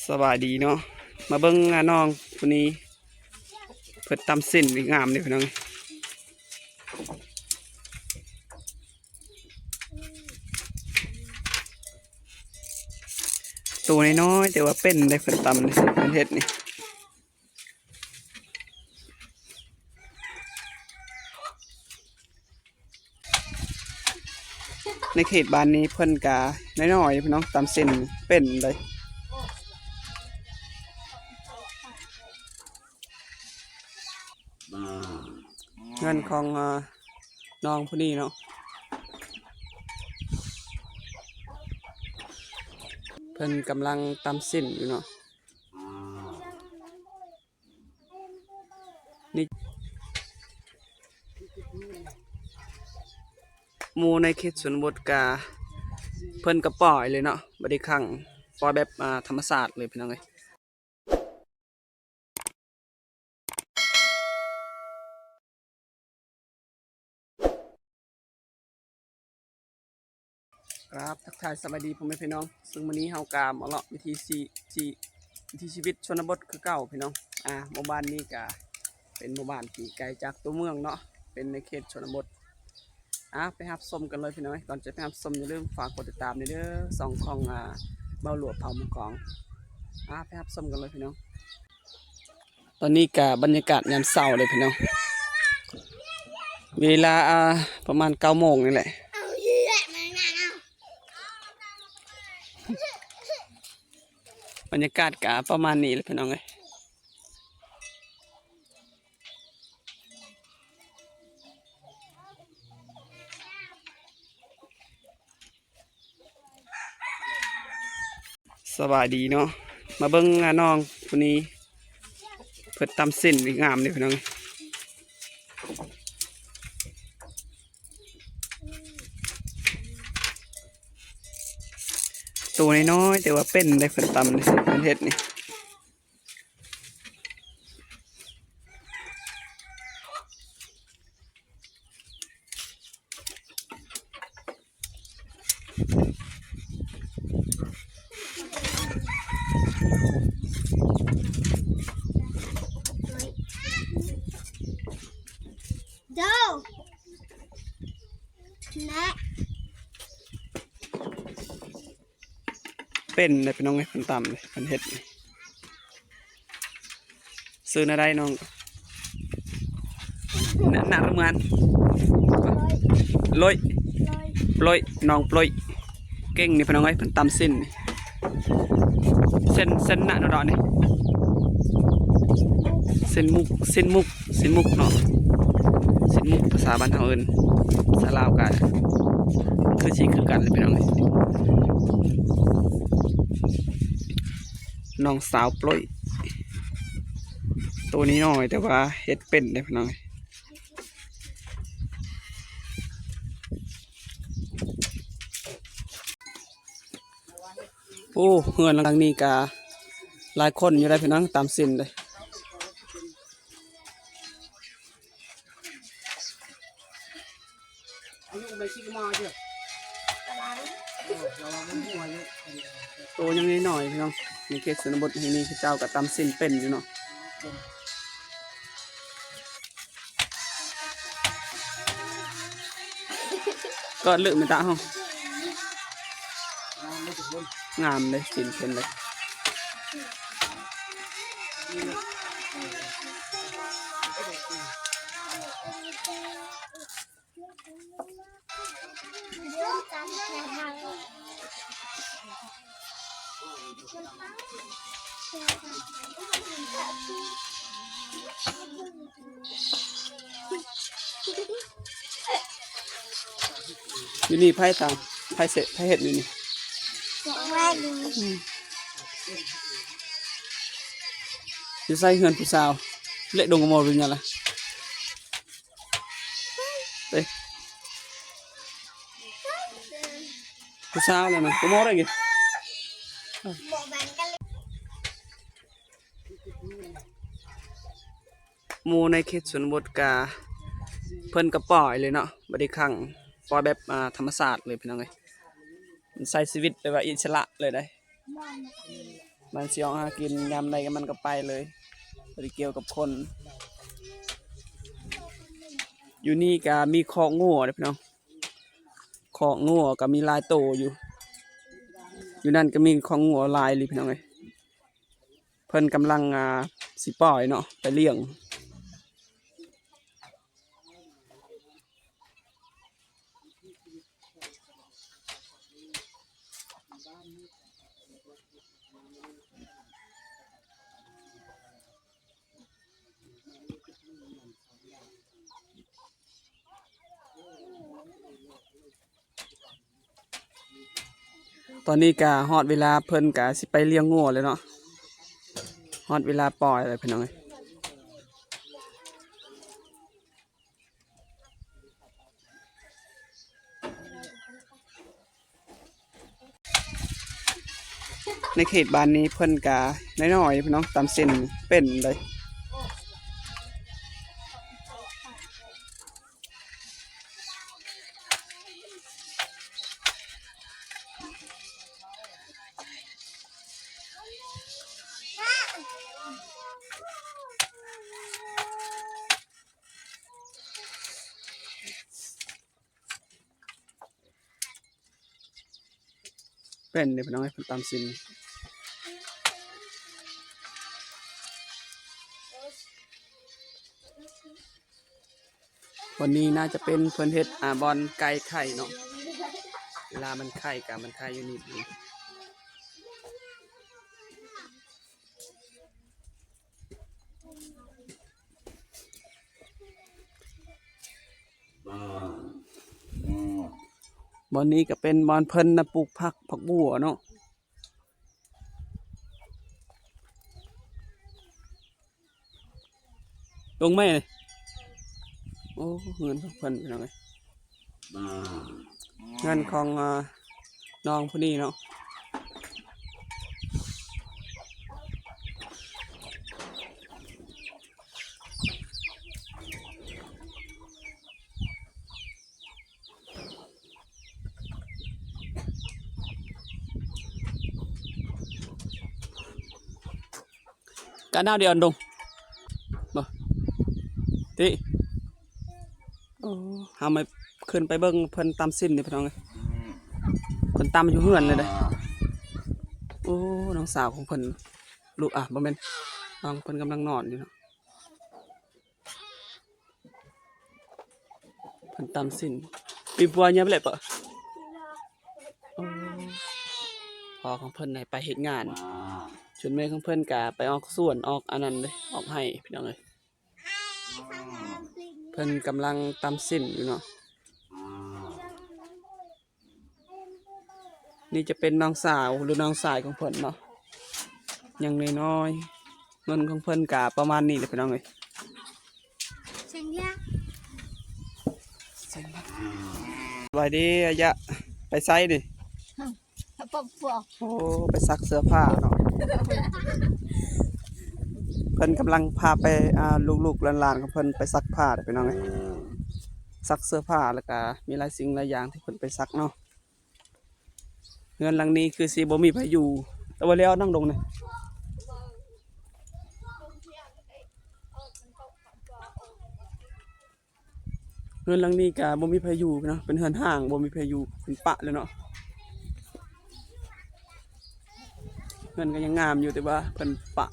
ສະບາຍດີເນາະ ມາເບິ່ງ ອາ ນ້ອງຜູ້ນີ້ ເພິ່ນຕຳເສັ້ນນີ້ງາມເດ້ພີ່ນ້ອງ. ໂຕນ້ອຍໆ ແຕ່ວ່າເປັນເດ້ ເພິ່ນຕຳນີ້ ເພິ່ນເຮັດນີ້. ໃນເຂດບ້ານນີ້ເພິ່ນກະນ້ອຍໆ ພີ່ນ້ອງ ຕຳເສັ້ນເປັນເດ້. ເຮືອນຂອງ ອາ ນ້ອງຜູ້ນີ້ເນາະ ເພິ່ນກຳລັງຕຳເສັ້ນຢູ່ເນາະ. ນີ້ ໝູ່ໃນເຂດຊົນນະບົດກະ ເພິ່ນກະປ່ອຍເລີຍເນາະ ບໍ່ໄດ້ຂັງ ປ່ອຍແບບ ອາ ທຳມະຊາດເລີຍພີ່ນ້ອງເອີຍ. ຄັບ ທັກທາຍສະບາຍດີພໍ່ແມ່ພີ່ນ້ອງ ເຊິ່ງມື້ນີ້ເຮົາກະມາເລາະວິຖີຊີ ຊີ ວິຖີຊີວິດຊົນນະບົດຄືເກົ່າພີ່ນ້ອງ. ອາ ໝູ່ບ້ານນີ້ກະເປັນໝູ່ບ້ານທີ່ໄກຈາກຕົວເມືອງເນາະ ເປັນໃນເຂດຊົນນະບົດ. ອາ ໄປຮັບຊົມກັນເລີຍພີ່ນ້ອງ. ກ່ອນຈະໄປຮັບຊົມ ຢ່າລືມຝາກກົດຕິດຕາມແດ່ເດີ ຊ່ອງຂອງ ອາ ເບົາຫຼວງເຜົ່າໝູ່ຂອງ. ອາ ໄປຮັບຊົມກັນເລີຍພີ່ນ້ອງ. ຕອນນີ້ກະບັນຍາກາດຍາມເຊົ້າເດ້ພີ່ນ້ອງ ເວລາ ອາ ປະມານເກົ້າໂມງນີ້ແຫຼະ. ບັນຍາກາດກະປະມານນີ້ແຫຼະພີ່ນ້ອງເອີຍ. ສະບາຍດີເນາະ ມາເບິ່ງ ອາ ນ້ອງຜູ້ນີ້ ເພິ່ນຕຳເສັ້ນນີ້ງາມເດ້ພີ່ນ້ອງ. ໂຕນ້ອຍໆ ແຕ່ວ່າເປັນເດ້ ເພິ່ນຕຳນີ້ ເພິ່ນເຮັດນີ້. ເປັນເດ້ພີ່ນ້ອງເອີຍ ເພິ່ນຕຳເດ້ ເພິ່ນເຮັດນີ້. ຊື່ແນວໃດນ້ອງ? ນະ ນະ ຫຼື ເມືອນ? ໂລຍ ໂລຍ ນ້ອງໂລຍ ເກັ່ງນີ້ພີ່ນ້ອງເອີຍ ເພິ່ນຕຳເສັ້ນນີ້. ເສັ້ນ ເສັ້ນນະ ດອກນີ້ ເສັ້ນໝູກ ເສັ້ນໝູກ ເສັ້ນໝູກເນາະ ເສັ້ນໝູກພາສາບ້ານເຮົາເອີ້ນ ພາສາລາວກະຄືຊິຄືກັນແຫຼະພີ່ນ້ອງເອີຍ. ນ້ອງສາວໂປ້ຍ ໂຕນ້ອຍໆ ແຕ່ວ່າເຮັດເປັນເດ້ພີ່ນ້ອງ. ໂອ້ ເຮືອນຫຼັງນີ້ກະຫຼາຍຄົນຢູ່ໄດ໋ພີ່ນ້ອງ ຕຳເສັ້ນເດ້. ໂຕຍັງນ້ອຍໆ ພີ່ນ້ອງ ໃນເຂດຊົນນະບົດແຫ່ງນີ້ ເຂົາເຈົ້າກະຕຳເສັ້ນເປັນຢູ່ເນາະ. ກອດລຶແມ່ຕາເຮົາ ງາມເດ້ ເປັນເພິ່ນເດ້. ຢູ່ນີ້ໃຜຕາມ ໃຜເສ ໃຜເຮັດຢູ່ນີ້? ອືມ ຢູ່ໃສເຮືອນຜູ້ສາວ? ເລະດົງກະມໍເປັນຫຍັງລະ? ເອີ ຜູ້ສາວແລ້ວນະ ກະມໍໄດ້ກິນ. ໝູ່ໃນເຂດຊົນນະບົດກະ ເພິ່ນກະປ່ອຍເລີຍເນາະ ບໍ່ໄດ້ຂັງ ປ່ອຍແບບ ອາ ທຳມະຊາດເລີຍພີ່ນ້ອງເອີຍ. ມັນໃຊ້ຊີວິດແບບວ່າອິດສະຫຼະເລີຍໄດ໋. ມັນຊິອອກຫາກິນຍາມໃດມັນກໍໄປເລີຍ ບໍ່ໄດ້ກ່ຽວກັບຄົນ. ຢູ່ນີ້ກໍມີຄອກງົວເດ້ພີ່ນ້ອງ, ຄອກງົວກໍມີຫຼາຍໂຕຢູ່. ຢູ່ນັ້ນກໍມີຄອກງົວຫຼາຍອີ່ຫຼີພີ່ນ້ອງເອີຍ. ເພິ່ນກຳລັງ ອ່າ ຊິປ່ອຍເນາະ ໄປລ້ຽງ. ຕອນນີ້ກະຮອດເວລາເພິ່ນກະຊິໄປລ້ຽງງົວແລ້ວເນາະ, ຮອດເວລາປ່ອຍແລ້ວພີ່ນ້ອງເອີຍ. ໃນເຂດບ້ານນີ້ເພິ່ນກະນ້ອຍໆ ພີ່ນ້ອງ, ຕຳເສັ້ນເປັນເລີຍ. ເປັນເດ້ພີ່ນ້ອງເອີຍ, ເພິ່ນຕຳຊີ້ນ. ບ່ອນນີ້ໜ້າຈະເປັນເພິ່ນເຮັດ ອ່າ ບ່ອນໄກ່ໄຂ່ເນາະ, ເວລາມັນໄຂ່ກະມັນໄຂ່ຢູ່ນີ້. ບ່ອນນີ້ກໍເປັນບ່ອນເພິ່ນນະປູກຜັກ ຜັກບົວເນາະ. ລົງໄມ້ນີ້. ໂອ້ ເຮືອນຂອງເພິ່ນພີ່ນ້ອງເອີຍ, ເຮືອນຂອງ ອ່າ ນ້ອງຜູ້ນີ້ເນາະ. ກະໜາວດຽວອັນດົງ ບໍ່ຕິ. ໂອ້ ເຮົາມາຂຶ້ນໄປເບິ່ງເພິ່ນຕຳຊີ້ນນີ້ພີ່ນ້ອງເອີຍ, ເພິ່ນຕຳຢູ່ເຮືອນເລີຍເດ້. ໂອ້ ນ້ອງສາວຂອງເພິ່ນ ລູກ ອ່າ ບໍ່ແມ່ນ, ນ້ອງເພິ່ນກຳລັງນອນຢູ່ເນາະ. ເພິ່ນຕຳຊີ້ນ ປີປົວຍາມແລະປະ. ໂອ້ ພໍ່ຂອງເພິ່ນໄດ້ໄປເຮັດງານ, ສ່ວນແມ່ຂອງເພິ່ນກະໄປອອກສວນ ອອກອັນນັ້ນເດ້ ອອກໄຮ່ພີ່ນ້ອງເອີຍ. ເພິ່ນກຳລັງຕຳຊີ້ນຢູ່ເນາະ. ນີ້ຈະເປັນນ້ອງສາວ ຫຼື ນ້ອງຊາຍຂອງເພິ່ນເນາະ, ຍັງນ້ອຍໆ. ເງິນຂອງເພິ່ນກະປະມານນີ້ແຫຼະພີ່ນ້ອງເອີຍ. ສະບາຍດີອາຍະ, ໄປໃສນີ້? ໂອ້ ໄປຊັກເສື້ອຜ້າເນາະ. ເພິ່ນກຳລັງພາໄປ ອ່າ ລູກໆຫຼານໆຂອງເພິ່ນໄປຊັກຜ້າເດ້ພີ່ນ້ອງເອີຍ, ຊັກເສື້ອຜ້າ ແລ້ວກະມີຫຼາຍສິ່ງຫຼາຍຢ່າງທີ່ເພິ່ນໄປຊັກເນາະ. ເຮືອນຫຼັງນີ້ຄືຊິບໍ່ມີໃຜຢູ່, ແຕ່ວ່າແລ້ວນັ່ງລົງນີ້. ເຮືອນຫຼັງນີ້ກະບໍ່ມີໃຜຢູ່ເນາະ, ເປັນເຮືອນຮ້າງ ບໍ່ມີໃຜຢູ່, ເພິ່ນປະແລ້ວເນາະ. ເຮືອນກໍຍັງງາມຢູ່ ແຕ່ວ່າເພິ່ນປະ.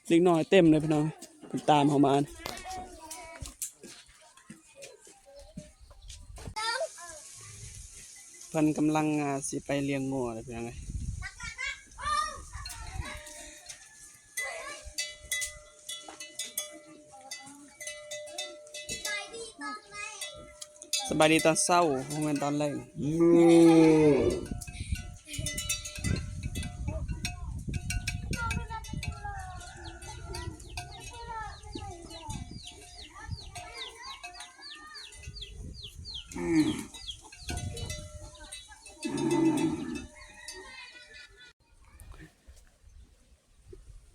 ເດັກນ້ອຍເຕັມເລີຍພີ່ນ້ອງ, ເພິ່ນຕາມເຮົາມາ. ເພິ່ນກຳລັງ ອ່າ ຊິໄປລ້ຽງງົວແລ້ວພີ່ນ້ອງເອີຍ. ສະບາຍດີຕອນເຊົ້າ ບໍ່ແມ່ນຕອນແລງ.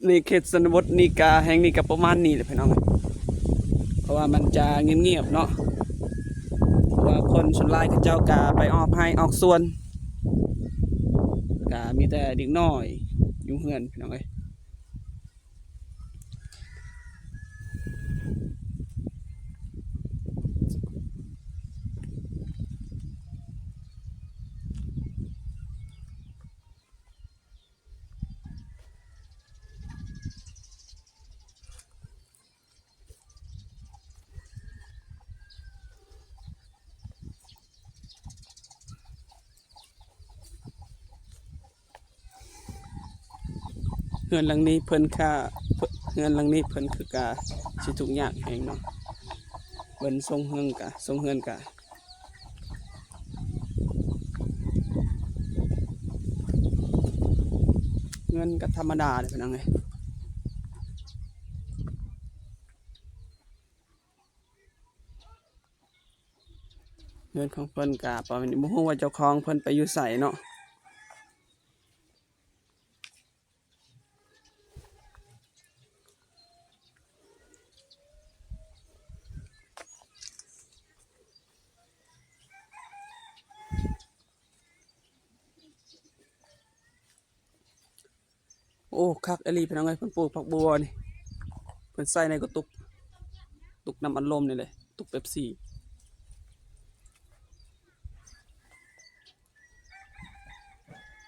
ໃນເຂດຊົນນະບົດນີ້ກະ ແຫ່ງນີ້ກະປະມານນີ້ແຫຼະພີ່ນ້ອງ, ເພາະວ່າມັນຈະງຽບໆເນາະ, ເພາະວ່າ ຄົນສ່ວນຫຼາຍເຂົາເຈົ້າກະໄປອອກໄຮ່ອອກສວນ ກະມີແຕ່ເດັກນ້ອຍຢູ່ເຮືອນ ພີ່ນ້ອງເອີຍ. ເຮືອນຫຼັງນີ້ເພິ່ນກະ ເຮືອນຫຼັງນີ້ເພິ່ນຄືກະຊິທຸກຍາກແຮງເນາະ. ເບິ່ງຊົງເຮືອນກະ ຊົງເຮືອນກະ ເຮືອນກະທຳມະດາເດ້ ພີ່ນ້ອງເອີຍ. ເຮືອນຂອງເພິ່ນກະປະມານນີ້ ບໍ່ຮູ້ວ່າເຈົ້າຂອງເພິ່ນໄປຢູ່ໃສເນາະ. ໂອ້ ຄັກອີ່ຫຼີ ພີ່ນ້ອງເອີຍ. ເພິ່ນປູກຜັກບົວນີ້ ເພິ່ນໃສ່ໃນກະຕຸກ ຕຸກນ້ຳອັດລົມນີ້ແຫຼະ ຕຸກເປັບຊີ.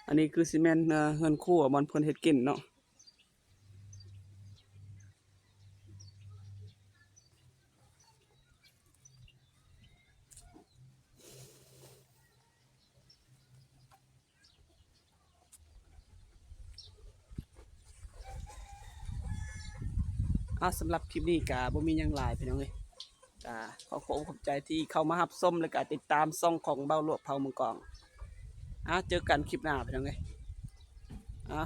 ອັນນີ້ຄືຊິແມ່ນ ເອີ ເຮືອນຄົວບ່ອນເພິ່ນເຮັດກິນເນາະ. ອາ ສຳລັບຄລິບນີ້ກະບໍ່ມີຫຍັງຫຼາຍ ພີ່ນ້ອງເອີຍ. ກະຂໍຂອບອົກຂອບໃຈທີ່ເຂົ້າມາຮັບຊົມ ແລະກະຕິດຕາມຊ່ອງຂອງບ່າວຫຼວກເຜົ່າເມືອງກອງ. ອາ ເຈີກັນຄລິບໜ້າ ພີ່ນ້ອງເອີຍ. ອາ